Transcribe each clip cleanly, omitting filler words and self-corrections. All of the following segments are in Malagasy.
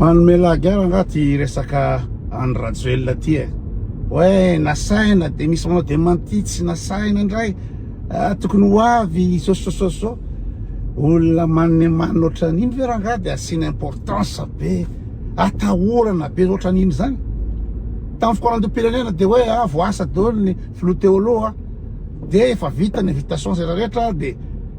Manome lagy ahy rangaha ty resaka Andry Rajoelina ty e. Hoe nasaina de misy manao démenti tsy nasaina indray. Ah, tokony ho avy sosososo. Olona manemanina ohatran'iny ve rangaha de asiana importance be. Atahorana be ohatran'iny zany. Tamin'ny fikaonandoham-pirenena de hoe ah voasa daholo ny filoha teo aloha de efa vita ny invitation zay rehetra de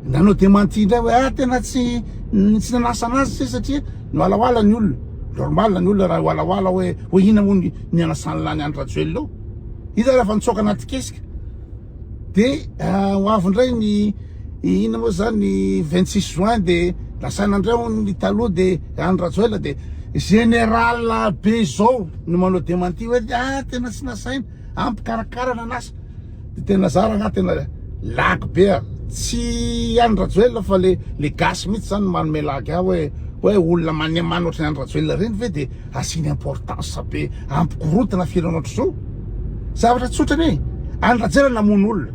nanao démenti indray hoe ah tena tsy tsy nanasa anazy satria Niwalawala ny olona, normal ny olona raha hiwalawala hoe hoe inona moa ny ny anasan'ny lany Andry Rajoelina eo. Izy ary efa nitsoaka anaty kesika. De ho avy indray ny inona moa zany ny 26 juin de nasaina indray hono ny taloha de Andry Rajoelina de général be zao no manao démenti hoe ah tena tsy nasaina, ampikarakara nanasa. De tena za rangah tena lagy be a! Tsy Andry Rajoelina fa le le gasy mihitsy zany no manome lagy ahy hoe hoe olona manemana ohatran'i Andry Rajoelina reny ve de asiana importance be ampikorontana firenena ohatr'izao? Zavatra tsotra anie e! Andry Rajoelina namono olona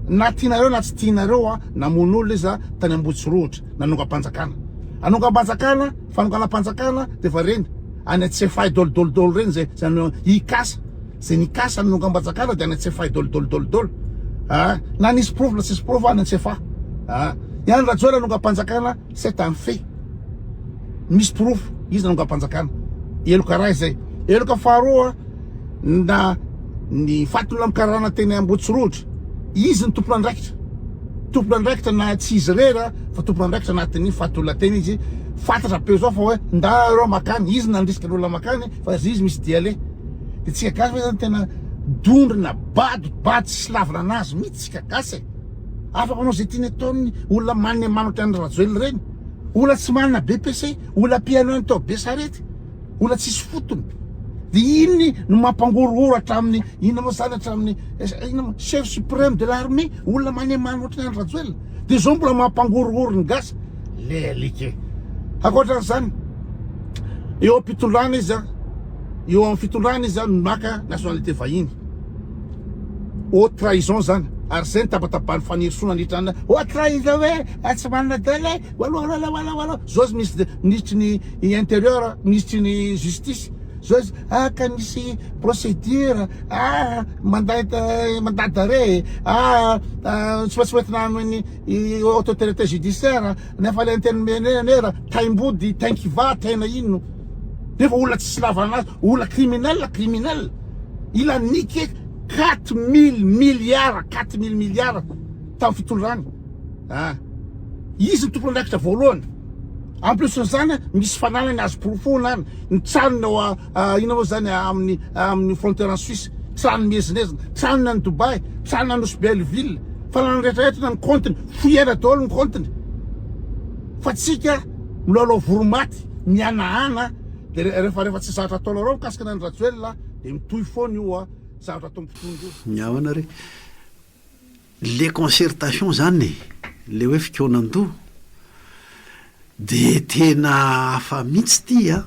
na tianareo na tsy tianareo a namono olona izy a tany Ambohitsorohitra nanongam-panjakana. Hanongam-panjakana, fanonganam-panjakana de efa reny any Antsefahy dol dol dol reny zay zay hikasa. Zay nikasa ny nongam-panjakana dia any Antsefahy dol dol dol dol ah na nisy porofo na tsisy porofo any Antsefahy ah i Andry Rajoelina nongam-panjakana c'est un fait misy porofo izy nanongam-panjakana heloka ray zay heloka faharoa na ny fatin'olona mikarana teny Ambohitsorohitra izy ny tompon'andraikitra tompon'andraikitra na tsy izy irery fa tompon'andraikitra anatin'ny faty olona teny izy fantatra be zao fa hoe nda ireo makany izy nandrisika ny olona makany fa izy misy dia aleha De tsika gasy ve zany tena dondrona bado bado tsy lavina anazy mihitsy tsika gasy e. Afaka manao zay tiany ataony olona manne mano ohatran'ny Rajoelina ireny. Olona tsy manana BPC, olona mpihaino any tao Besarety, olona tsisy fotony. De iny no mampangorohoro hatramin'ny inona moa zany hatramin'ny inona moa chef suprême de l'armée, olona manne mano ohatran'ny Andry Rajoelina. De zao mbola mampangorohoro ny gasy. Le alika e. Ankoatran'izany, eo am-pitondrana izy an. Eo amin'ny fitondrana izy no maka nationalité vahiny. Haute trahison zany. Ary zay ny tabataban'ny Fanirisoa nandritra ny haute trahison hoe ah, tsy manana délai. Wala wala wala wala. Zao izy ministre minisitry ny intérieur, minisitry ny justice. Zao izy ah ka misy procédure, ah mandat mandat d'arrêt, ah tsy maintsy hoentina amin'ny haute autorité judiciaire, nefa le antenimieranera taimbody, tainkiva, taina ino. Nefa olona tsisy ilavana azy, olona criminel, criminel. Il a niqué 4000 milliards, 4000 milliards tamin'ny fitondrany. Ah. Izy ny tompon'andraikitra voalohany. En plus n'izany, misy fananany azo porofoina any. Ny tranony ao inona moa zany amin'ny amin'ny frontière en Suisse, trano miezinezina, tranony any Dubaï, tranony any Nosy Belleville, fananany rehetra rehetra ny compte-ny, foihena daholo ny compte-ny. Fa tsika milalao voromaty. mihanahana de rehefa rehefa tsy zatra ataonareo mikasika an'i Andry Rajoelina de mitohy foana io a zavatra ataon'ny mpitondra io. Ny ahoana re? Le concertation zany e, le hoe fikaonan-doha de tena hafa mihitsy ty a!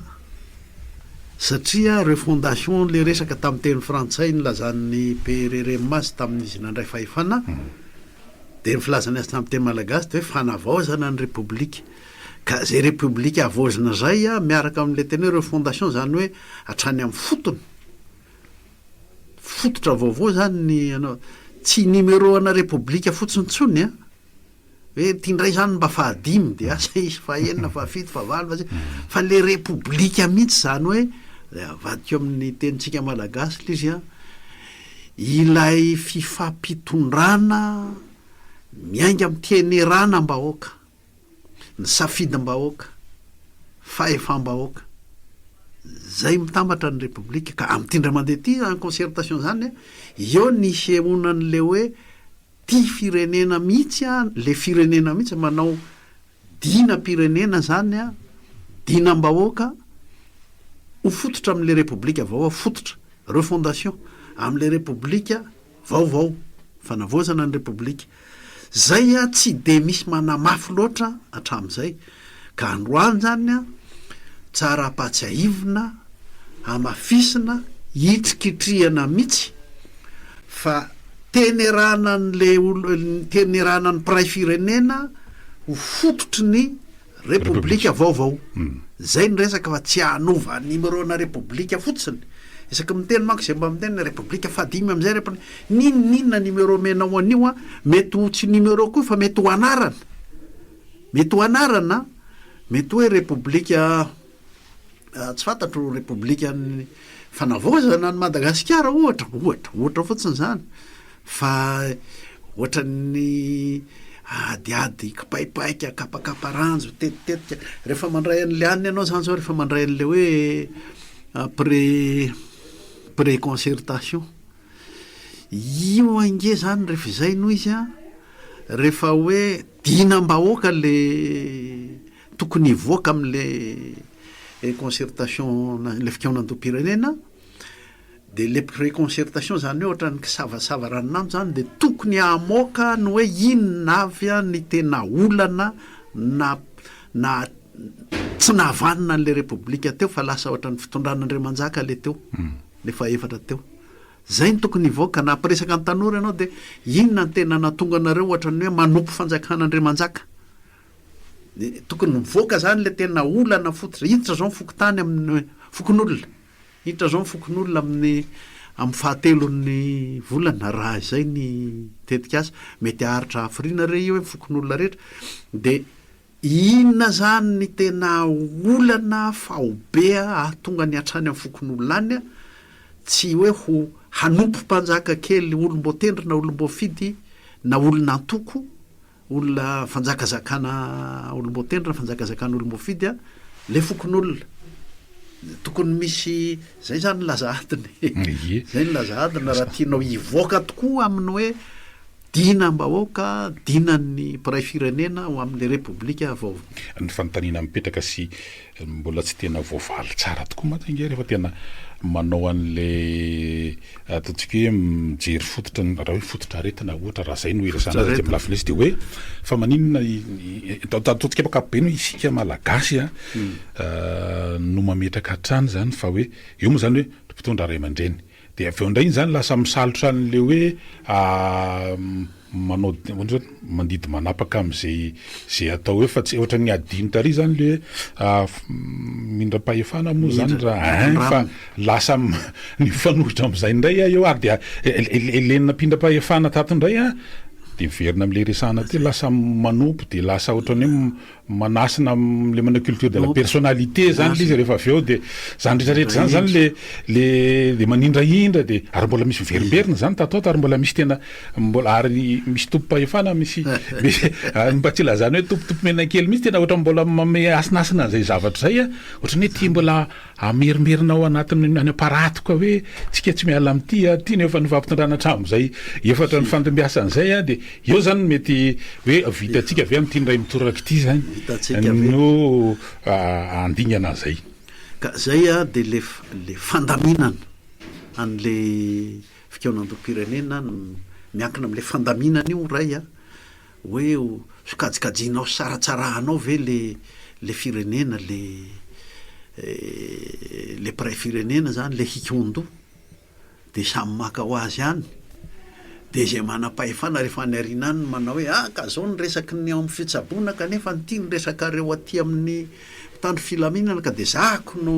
Satria refondation le resaka tamin'ny teny frantsay nilazan'ny PRRM azy tamin'izy nandray fahefana de ny filazany azy tamin'ny teny malagasy de hoe fanavaozana ny repoblika. Ka zay repoblika havaozina zay a, miaraka amin'ilay teny hoe refondation zany hoe hatrany amin'ny fotony, fototra vaovao zany ny anao, tsy numéro ana repoblika fotsiny intsony a, hoe ty ndray zany mba fahadimy de asa izy fahenina, fahafito, fahavalo, fahasivy, fa le repoblika mihitsy zany hoe avadiko amin'ny tenintsika malagasy le izy a, ilay fifampitondrana miainga amin'ny teneranam-bahoaka. ny safidim-bahoaka, fahefam-bahoaka, zay mitambatra ny Repoblika, ka amin'ity indray mandeha ity en concertation zany, eo ny hisehoanan'le hoe tia firenena mihitsy an, le firenena mihitsy manao dinam-pirenena zany an, dinam-bahoaka ho fototra amin'le Repoblika vaovao, fototra, refondation, amin'le Repoblika vaovao, fanavaozana ny Repoblika. Zay tsy de misy manamafy loatra hatramin'izay, ka androany zany tsara ampatsiahivina, hamafisina, hitrikitrihana mihitsy fa tenerana an'le olo, tenerana ny mpiray firenena ho fototry ny. Repoblika vaovao. Zay ny resaka fa tsy hanova numéro-na Repoblika fotsiny. Isaky miteny manko izay mba miteny Repoblika fahadimy amin'izay Repobli-, n'inon'inona numéro omenao an'io an, mety ho tsy numéro koa fa mety ho anarana. Mety ho anarana, mety hoe Repoblika tsy fantatro, Repoblikan'ny Fanavaozana an'i Madagasikara ohatra, ohatra, ohatra fotsiny izany. Fa ohatran'ny adiady kipaipaika, kapakapa ranjo, tetitetika, rehefa mandray an'le anona ianao zany zao, rehefa mandray an'le hoe pré pré concertation, io ange zany rehefa izay no izy an, rehefa hoe dinam-bahoaka le tokony hivoaka am'le concertation le fikaonandoham-pirenena, De le préconcertation zany hoe ohatran'ny kisavasava ranonando zany de tokony hamoaka ny hoe inona avy ny tena olana na na tsy nahavanona an'le repoblika teo fa lasa ohatran'ny fitondrana andriamanjaka le teo le fahefatra teo. Zay no tokony hivoaka na hampiresaka ny tanora ianao de inona ny tena nahatonga anareo ohatran'ny hoe manompo fanjakana andriamanjaka. De tokony mivoaka zany le tena olana fototra. Hiditra zao ny fokontany amin'ny fokonolona. Hiditra izao ny fokonolona amin'ny amin'ny fahatelon'ny volana raha izay ny tetikasa. Mety haharitra hafiriana re io hoe fokonolona rehetra. Dia inona izany ny tena olana faobe hahatonga ny hatrany amin'ny fokonolona any tsy hoe ho hanompo mpanjaka kely olom-boatendry na olom-boafidy na olon'antoko Olona fanjakazakana olom-boatendry na fanjakazakana olom-boafidy a, le fokonolona. Tokony misy, zay zany ny laza adina e. Ie. Zay ny laza adina raha tianao hivoaka tokoa amin'ny hoe dinam-bahoaka, dinan'ny mpiray firenena ho amin'ny Repoblika vaovao. Ny fanontaniana mipetraka sy Mbola tsy tena voavaly tsara tokoa mantsy ange rehefa tena manao an'le ataontsika hoe mijery fototra ny raha hoe fototra aretina ohatra raha zay no iresahana azy aty amin'ny lafiny izy de hoe fa maninona ataontsika amin'ny ankapobeny hoe isika malagasy a no mametraka hatrany zany fa hoe eo moa zany hoe mpitondra ray aman-dreny De avy eo indray iny zany lasa misalotra an'le hoe manao ahoana zany, mandidy manapaka am'zay zay atao eo fa tsy ohatran'ny adino tary zany le hoe mindram-pahefana moa zany raha ein fa lasa ny mifanohitra am'zay indray aho eo ary dia le nampindram-pahefana tato indray an de miverina am'le resahana teo lasa manompo de lasa ohatran'ny hoe Manasina le manao culture de la personnalité zany le izy rehefa avy eo de zany rehetra rehetra zany zany le le le manindrahindra de ary mbola misy miverimberina zany tato ato ary mbola misy tena mbola ary misy tompom-pahefana misy misy mba tsy ilazana hoe tompo tompo menakely mihitsy tena ohatran'ny mbola manome asinasina an'izay zavatra izay a, ohatran'ny hoe tia mbola Amerimerina ao anatin'ny any am-paratoka hoe tsika tsy miala amin'ity a, ity no efa nifampitondrana hatramin'izay efatra nifandimbiasana izay a, dia eo izany no mety hoe vitantsika ve amin'ity indray mitoraka ity izany no handingana an'izay. Ka izay a dia le le fandaminana an'le fikaonandoham-pirenena miankina amin'le fandaminana io ray a, Hoe ho sokajikajianao sy saratsarahanao ve le le firenena le le mpiray firenena zany le hikaon-doha de samy maka ho azy any de izay manam-pahefana rehefa any aoriana any no manao hoe ah ka zao ny resaky ny ao amin'ny fitsaboana kanefa ity ny resakareo aty amin'ny mpitandro filaminana ka de zahako no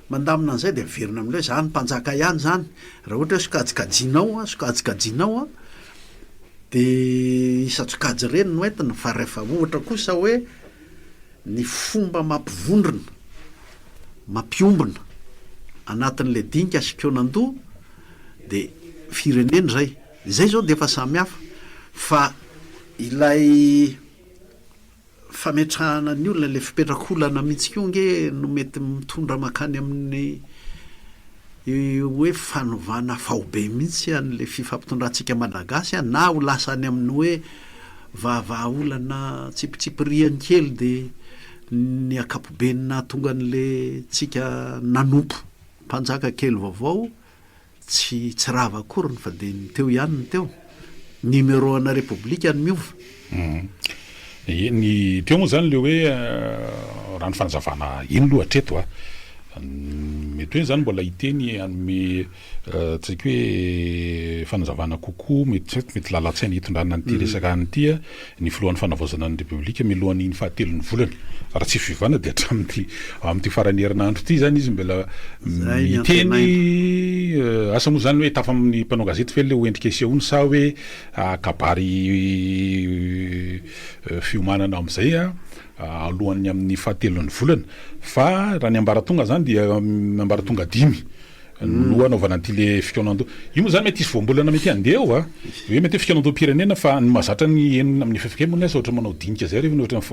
mandamina an'izay de miverina amin'ilay hoe za ny mpanjaka ihany zany raha ohatra hoe sokajikajianao an sokajikajianao an De isan-tsokajy ireny no entina fa rehefa ohatra kosa hoe ny fomba mampivondrona, mampiombona anatin'le dinika sy kionandoha de firenena izay. Izay zao de efa samy hafa fa ilay Fametrahana ny olona, ilay fipetrak'olana mihitsy koa ange no mety mitondra mankany amin'ny hoe fanovana faobe mihitsy an'ilay fifampitondrantsika Malagasy na ho lasa any amin'ny hoe vahavahaolana tsipitsipiriany kely dia ny ankapobeny nahatonga an'ilay tsika nanompo mpanjaka kely vaovao Tsy tsy rava akoriny fa dia ny teo ihany ny teo. Numéro ana Repoblika no miova. Ie, ny teo moa izany ilay hoe raha ny fanazavana iny aloha hatreto a, Mety hoe zany mbola hiteny hanome tsy haiko hoe fanazavana kokoa, mety tsy haiko, mety lalan-tsaina hitondrana an'ity resaka any ity ny filohan'ny fanavaozana ny Repoblika mialohan'iny fahatelon'ny volana. Raha tsy fiovana dia hatramin'ity amin'ity faran'ny herinandro ity zany izy mbola miteny, asa moa zany hoe hitafa amin'ny mpanao gazety ve le ho endrika isehoany sa hoe kabary fiomanana amin'izay alohan'ny amin'ny fahatelon'ny volana fa raha ny ambaratonga zany dia ambaratonga dimy no anaovana an'ity le fikaonandoha. Io moa zany mety hisy voambolana mety handeha eo a, hoe mety hoe fikaonandoham-pirenena fa ny mahazatra ny eny amin'ny ffkm moa ny aza ohatra manao dinika zay rehefa ohatra ny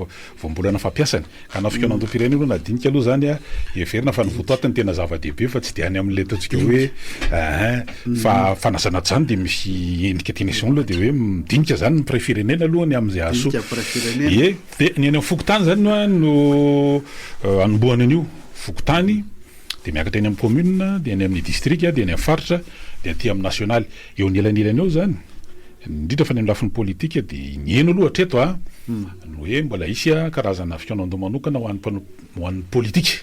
voambolana fampiasany. Ka na fikaonandoham-pirenena aloha na dinika aloha zany a, heverina fa ny votoatiny tena zava-dehibe fa tsy de any amin'le ataontsika hoe ein fa fanasana zany de misy endrika tiana isehoana aloha de hoe midinika zany ny mpiray firenena aloha ny amin'izay hahasoa. Dinika mpiray firenena. Ie, de ny eny amin'ny fokontany zany no anombohana an'io, fokontany de miakatra eny amin'ny commune, de eny amin'ny distrika, de eny amin'ny faritra, de aty amin'ny nasionaly. Eo anelanelany eo zany, indrindra fa ny amin'ny lafiny politika de ny heno aloha hatreto a, ny hoe mbola hisy karazana fikaonandoha manokana ho an'ny mpanao, ho an'ny politika.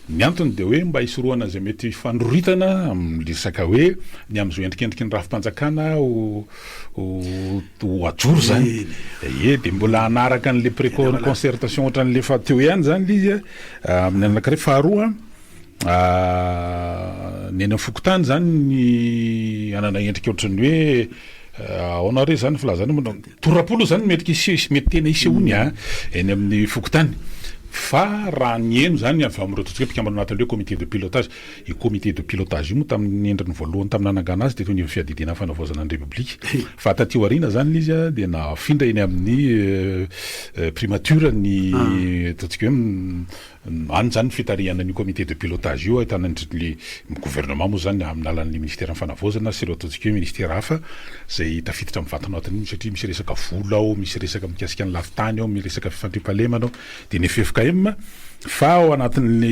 Ny antony dia hoe mba hisorohana izay mety fandroritana amin'ny resaka hoe ny amin'izao endrikendriky ny rafi-panjakana ho ho ajoro zany. Ie, de mbola hanaraka an'le pré-concertation ohatran'le efa teo ihany zany le izy a, amin'ny anankiray. Faharoa, Ny any amin'ny fokontany zany ny hanana endrika ohatran'ny hoe ahoana re zany filazana moa tora-po aloha zany mety hisy mety tena hisehoany a eny amin'ny fokontany fa raha ny heno zany avy amin'ireo ataontsika hoe mpikambana anatin'ilay hoe comité de pilotage, io comité de pilotage io moa tamin'ny endriny voalohany tamin'ny nanangana azy dia teo anivon'ny fiadidiana ny fanavaozana ny repoblika fa taty aoriana zany ilay izy a dia nafindra eny amin'ny primature ny ataontsika hoe Any izany ny fitarihana an'io comité de pilotage io ahitana ny gouvernement moa izany amin'ny alalan'ny ministeran'ny fanavaozana sy ireo ataontsika hoe ministera hafa izay tafiditra mivantana ao anatin'iny satria misy resaka vola ao, misy resaka mikasika ny lafin-tany ao, misy resaka fifandriampahalemana ao, dia ny ffkm fa ao anatin'ny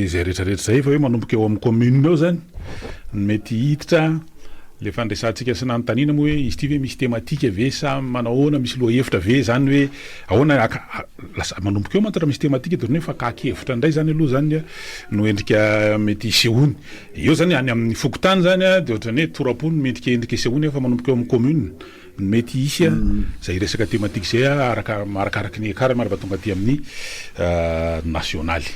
izay rehetra rehetra izay efa hoe manomboka eo amin'ny commune eo izany no mety hiditra. Le fandresantsika sy nanontaniana moa hoe izy ity ve misy thématique ve sa manao ahoana, misy lohahevitra ve zany hoe ahoana lasa manomboka eo mantsy raha misy thématique de ohatran'ny hoe fakan-kevitra indray zany aloha zany no endrika mety hisehoany. Eo zany any amin'ny fokontany zany de ohatran'ny hoe tora-po no mendrika endrika hisehoany fa manomboka eo amin'ny commune no mety hisy zay resaka thématique zay araka arakaraky ny écart mba tonga aty amin'ny nasionaly.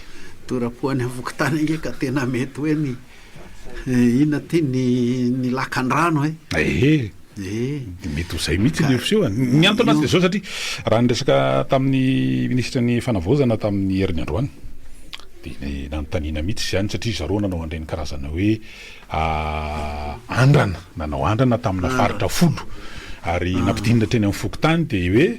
Tora-po any amin'ny fokontany ange ka tena mety hoe ny Inona ty ny ny lakan-drano e? Ee. Ee. Dia mety ho izay mihitsy ny fisehoany. Ny antony mantsy dia izao satria raha niresaka tamin'ny minisitry ny fanavaozana tamin'ny heriny androany dia nanontaniana mihitsy izany satria zareo nanao an'ireny karazana hoe andrana, nanao andrana tamina faritra folo ary nampidinina hatreny amin'ny fokontany dia hoe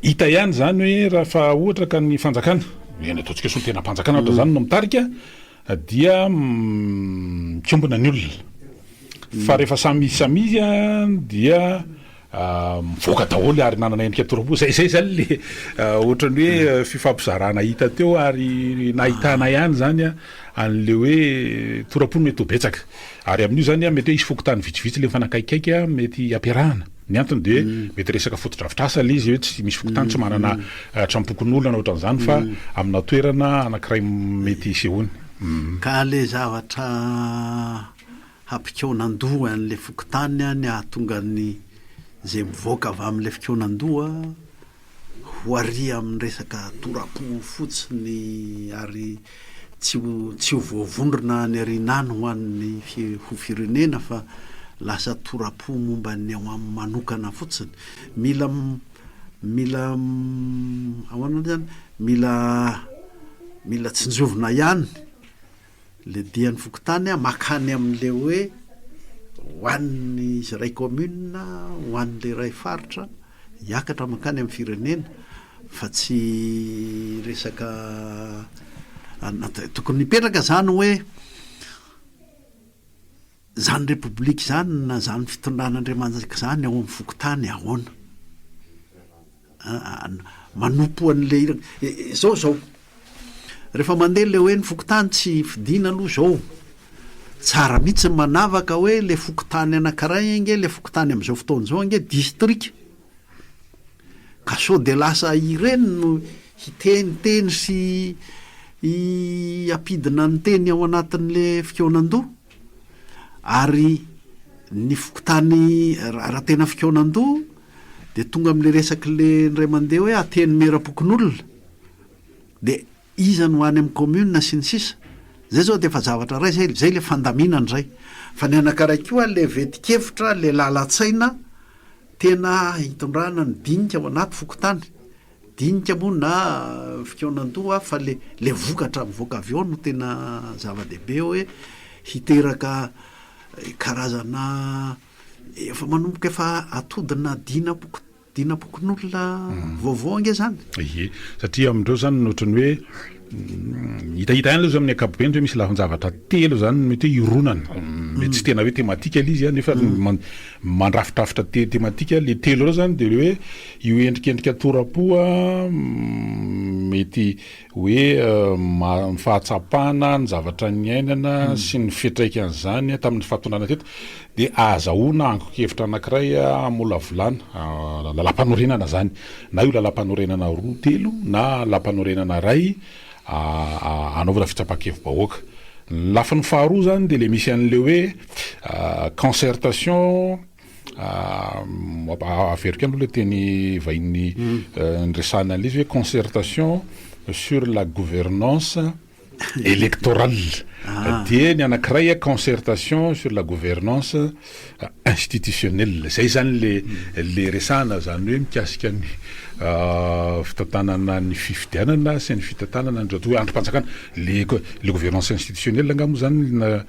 hita ihany izany hoe raha fa ohatra ka ny fanjakana, ny ataontsika hoe solontenam-panjakana ohatra izany no mitarika dia mikombona ny olona fa rehefa samy samy izy dia mivoaka daholo ary nanana endrika tora-po zay zay zany le ohatran'ny hoe fifampizarana hita teo ary nahitana ihany zany an'le hoe tora-po no mety ho betsaka ary amin'io zany mety hoe hisy fokontany vitsivitsy le mifanakaikaiky mety hampiarahana Ny antony dia hoe mety resaka fotodrafitrasa ilay izy hoe tsy misy fokontany tsy manana tranom-pokonolona na ohatran'izany fa amina toerana anankiray mety hisehoany. Ka le zavatra hampikaonan-doha an'le fokontany ny hahatonga ny zay mivoaka avy amin'le fikaonan-doha ho ary amin'ny resaka tora-po fotsiny ary tsy ho tsy ho voavondrona any aoriana any ho an'ny ho firenena fa lasa tora-po momba ny ao aminy manokana fotsiny. Mila mila ahoana indray zany? Mila mila tsinjovina ihany le dian'ny fokontany makany amin'le hoe ho an'ny izy iray commune, ho an'le iray faritra. Hiakatra mankany amin'ny firenena fa tsy resaka tokony hipetraka zany hoe zany repoblika zany na zany fitondran'Andriamanjaka zany ao amin'ny fokontany ahoana? Manompo an'le iraka zao zao rehefa mandeha le hoe ny fokontany tsy fidina aloha zao tsara mihitsy ny manavaka hoe le fokontany anankiray ange le fokontany amin'izao fotoana izao ange distrika ka sao de lasa ireny no hiteniteny sy. hampidina ny teny ao anatin'le fikaonandoha ary ny fokontany raha tena fikaonandoha de tonga am'le resak'le indray mandeha hoe antenimieram-pokonolona de iza no any amin'ny commune sy ny sisa zay zao de efa zavatra ray zay, zay le fandaminana zay fa ny anankiray koa le vetin-kevitra le lalan-tsaina tena hitondrana ny dinika ao anaty fokontany Dinika moa na fikaonan-doha fa le le vokatra mivoaka avy ao no tena zava-dehibe hoe hiteraka karazana efa manomboka efa atodina dinam-poko dinam-pokonolona vaovao ange zany. Ie, satria amindreo zany no ohatran'ny hoe hitahita ihany aloha zao amin'ny ankapobeny hoe misy lafin-javatra telo zany mety hoe hironana, mety tsy tena hoe tematika ilay izy nefa mandrafidrafitra tematika, le telo ireo zany de le hoe Io endrikendrika tora-po mety hoe fahatsapana ny zavatra niainana sy ny fiantraikan'izany tamin'ny fahatondrana teto dia ahazahoana angon-kevitra anankiray hamolavolana lalàmpanorenana izany, na io lalàmpanorenana roa telo na lalàmpanorenana iray hanaovana fitsapan-kevi-bahoaka. Ny lafiny faharoa izany dia ilay misy an'ilay hoe concertation. Averiko ihany aloha ilay teny vahiny niresahana an'ilay izy hoe concertation sur la gouvernance électorale. Dia ny anankiray concertation sur la gouvernance institutionnelle. Izay izany le le resahana, izany hoe mikasika ny fitantanana ny fifidianana sy ny fitantanana ny hoe andrim-panjakana. Le le gouvernance institutionnelle angaha moa izany na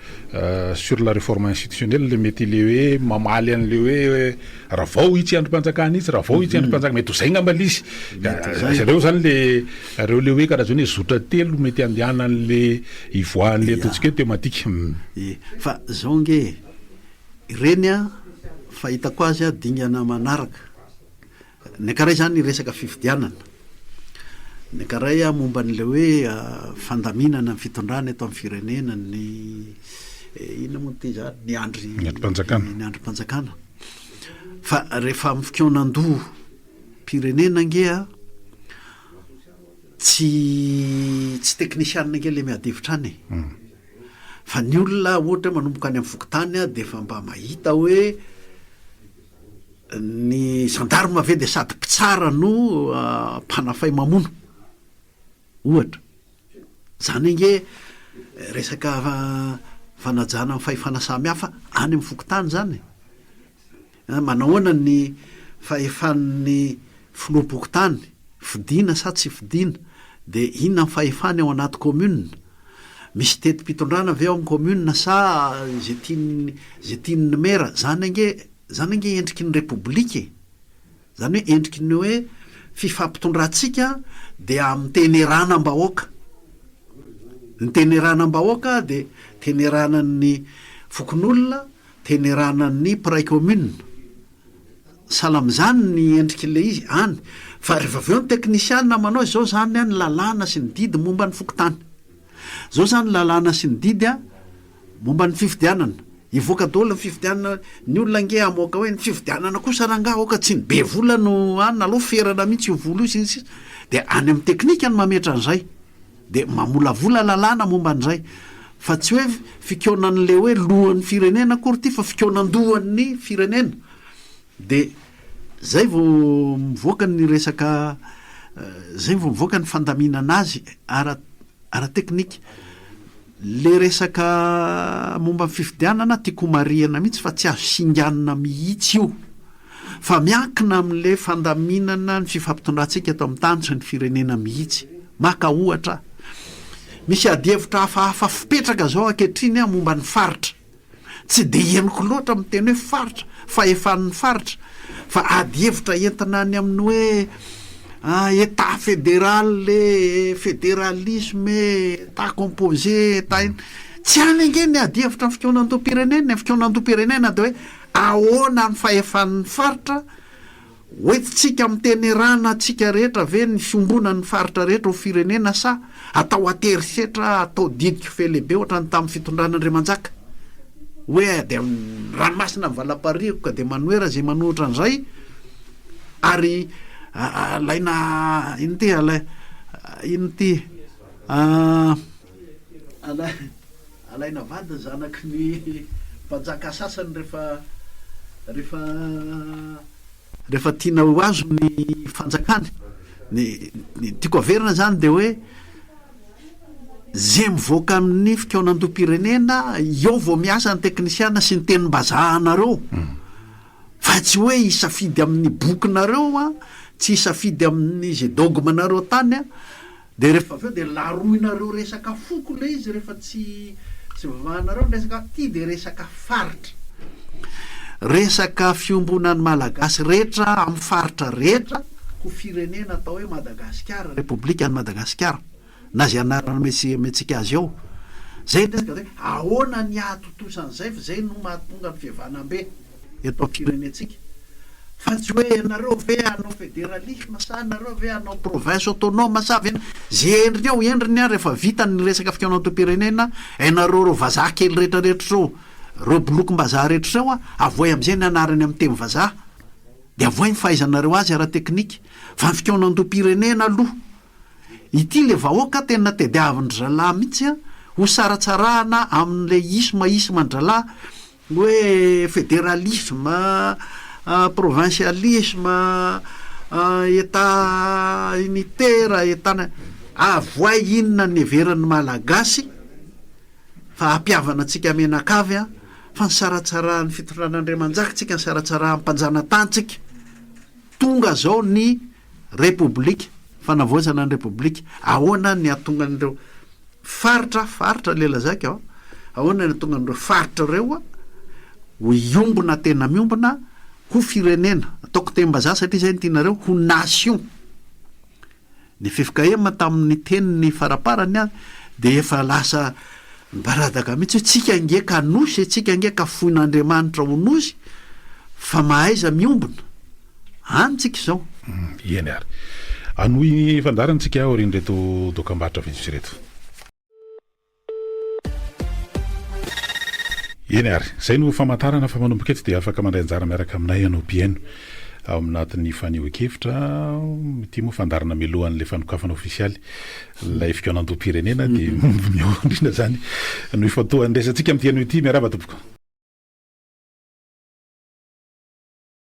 Sur la réforme institutionnelle le mety le hoe mamaly an'le hoe ravao itsy andrim-panjakana itsy, ravao itsy andrim-panjakana, mety ho zay ngamba le izy. Zareo zany le reo le hoe karazany hoe zotra telo mety andehanan'le ivoahan'le ataontsika hoe thématique. Ie, fa zao ange e, ireny an, fahitako azy an, dingana manaraka. Ny ankaray izany resaka fifidianana, ny ankaray momba an'ilay hoe fandaminana ny fitondrana eto amin'ny firenena, ny inona moa ity izany, ny andry, Ny andrim-panjakana. ny andrim-panjakana. Fa rehefa amin'ny fikaonandoham-pirenena ange a, tsy tsy teknisianina ange ilay miady hevitra any e. Fa ny olona ohatra hoe manomboka any amin'ny fokontany dia efa mba mahita hoe Ny gendarme ve dia sady mpitsara no mpanafay mamono? Ohatra. Izany ange resaka fanajana ny fahefana samihafa any amin'ny fokontany izany e. Manahoana ny fahefan'ny filoham-pokontany, fidiana sa tsy fidiana? Dia inona ny fahefany ao anaty commune? Misy teti-pitondrana ve ao amin'ny commune sa izay tian'ny izay tian'ny maire? Izany ange Izany ange endriky ny Repoblika e! Izany hoe endriky ny hoe fifampitondrantsika dia amin'ny teneranam-bahoaka. Ny teneranam-bahoaka dia teneranan'ny fokonolona, teneranan'ny mpiray commune. Sahala amin'izany ny endrik'ilay izy any. Fa rehefa avy eo ny teknisiana manao izao izany ny lalàna sy ny didy momba ny fokontany. Izao izany ny lalàna sy ny didy an! Momba ny fifidianana, hivoaka daholo ny fifidianana, ny olona ange hamoaka hoe ny fifidianana kosa rangaha aoka tsy ny be vola no any, aleo ferana mihitsy io vola io sy ny sisa, dia any amin'ny teknika no mametra an'izay, dia mamolavola lalàna momba an'izay, fa tsy hoe fikaonan'ilay hoe lohan'ny firenena akory ity fa fikaonandohan'ny firenena, dia zay vao mivoaka ny resaka, zay vao mivoaka ny fandaminana azy ara. Ara-teknika, le resaka momba ny fifidianana tiako homarihana mihitsy fa tsy azo singanina mihitsy io fa miankina amin'le fandaminana ny fifampitondrantsika eto amin'ny tany sy ny firenena mihitsy. Maka ohatra aho, misy adihevitra hafahafa fipetraka zao ankehitriny momba ny faritra. Tsy dia henoko loatra miteny hoe faritra, fahefan'ny faritra, fa ady hevitra entina any amin'ny hoe Etat fédéral e, fédéralisme e, Etat composé, Etat in-, tsy any ange ny ady hevitra amin'ny fikaonandoham-pirenena e, ny fikaonandoham-pirenena dia hoe ahoana ny fahefan'ny faritra, Hoentintsika amin'ny teny erana antsika rehetra ve ny fiombonan'ny faritra rehetra ho firenena sa atao an-terisetra, atao didiko fe lehibe ohatran'ny tamin'ny fitondran'Andriamanjaka? Hoe dia ranomasina ny valam-parihiko ka dia manohera izay manohitra an'izay ary alaina inona ity alai inona ity? Alaina vady ny zanaky ny mpanjaka sasany rehefa rehefa rehefa tiana ho azo ny fanjakany. Ny ny tiako averina zany de hoe ze mivoaka amin'ny fikaonandoham-pirenena eo vao miasa ny teknisiana sy ny tenim-bazahanareo. Fa tsy hoe hisafidy amin'ny bokinareo an, tsy hisafidy amin'ny ze dogme-nareo tany an, de rehefa avy eo de laroinareo resaka foko le izy rehefa tsy tsy vahanareo ny resaka, ty de resaka faritra. Resaka fiombonan'ny Malagasy rehetra amin'ny faritra rehetra ho firenena atao hoe Madagasikara, Repoblikan'i Madagasikara, na ze anarana omentsika azy eo. Zay ny resaka, ahoana ny hahatontosa an'izay fa zay no mahatonga ny fihavanambe. eto amin'ny firenentsika fa tsy hoe ianareo ve hanao federalisme sa ianareo ve hanao province autonome sa ve ze endriny eo endriny an rehefa vita ny resaka fikaonantoam-pirenena ianareo ireo vazaha kely rehetra rehetra ireo ireo bolokim-bazaha rehetra ireo an avoay amin'izay ny anarany amin'ny teny vazaha dia avoay ny fahaizanareo azy ara-teknika fa ny fikaonandoham-pirenena aloha ity le vahoaka tena tediavin-dry zalahy mihitsy an ho saratsarahana amin'ilay isma isma-dry zalahy Hoe federalisme, provincialisme, Etat unitaire, Etat avoay inona ny heverin'ny Malagasy fa hampihavana antsika mianakavy an, fa nisaratsarahan'ny fitondran'Andriamanjaka tsika, nisaratsarahan'ny mpanjanatany tsika, tonga zao ny Repoblika, fanavaozana ny Repoblika, ahoana ny hahatonga an'ireo Faritra, faritra le lazaiko a, ahoana no hahatonga an'ireo faritra ireo ho hiombona tena miombona ho firenena, ataoko tenim-bazaha satria izay no tianareo, ho nation. Ny ffkm tamin'ny teniny faraparany a dia efa lasa nibaradaka mihitsy hoe tsika ange ka nosy e, tsika ange ka foin'Andriamanitra ho nosy fa mahaiza miombona. Any tsika izao. Eny ary. Hanohy fandaharana tsika aorian'ireto dokambarotra vitsivitsy ireto. Eny ary. Izay no famantarana fa manomboka eto dia afaka mandray anjara miaraka aminay ianao mpihaino ao anatin'ny fanehoan-kevitra. Ity moa fandaharana mialohan'ilay fanokafana ofisialy ilay fikaonandoham-pirenena dia mihoa indrindra izany no ifantohan'ny resatsika amin'ity anio ity. Miarahaba tompoko.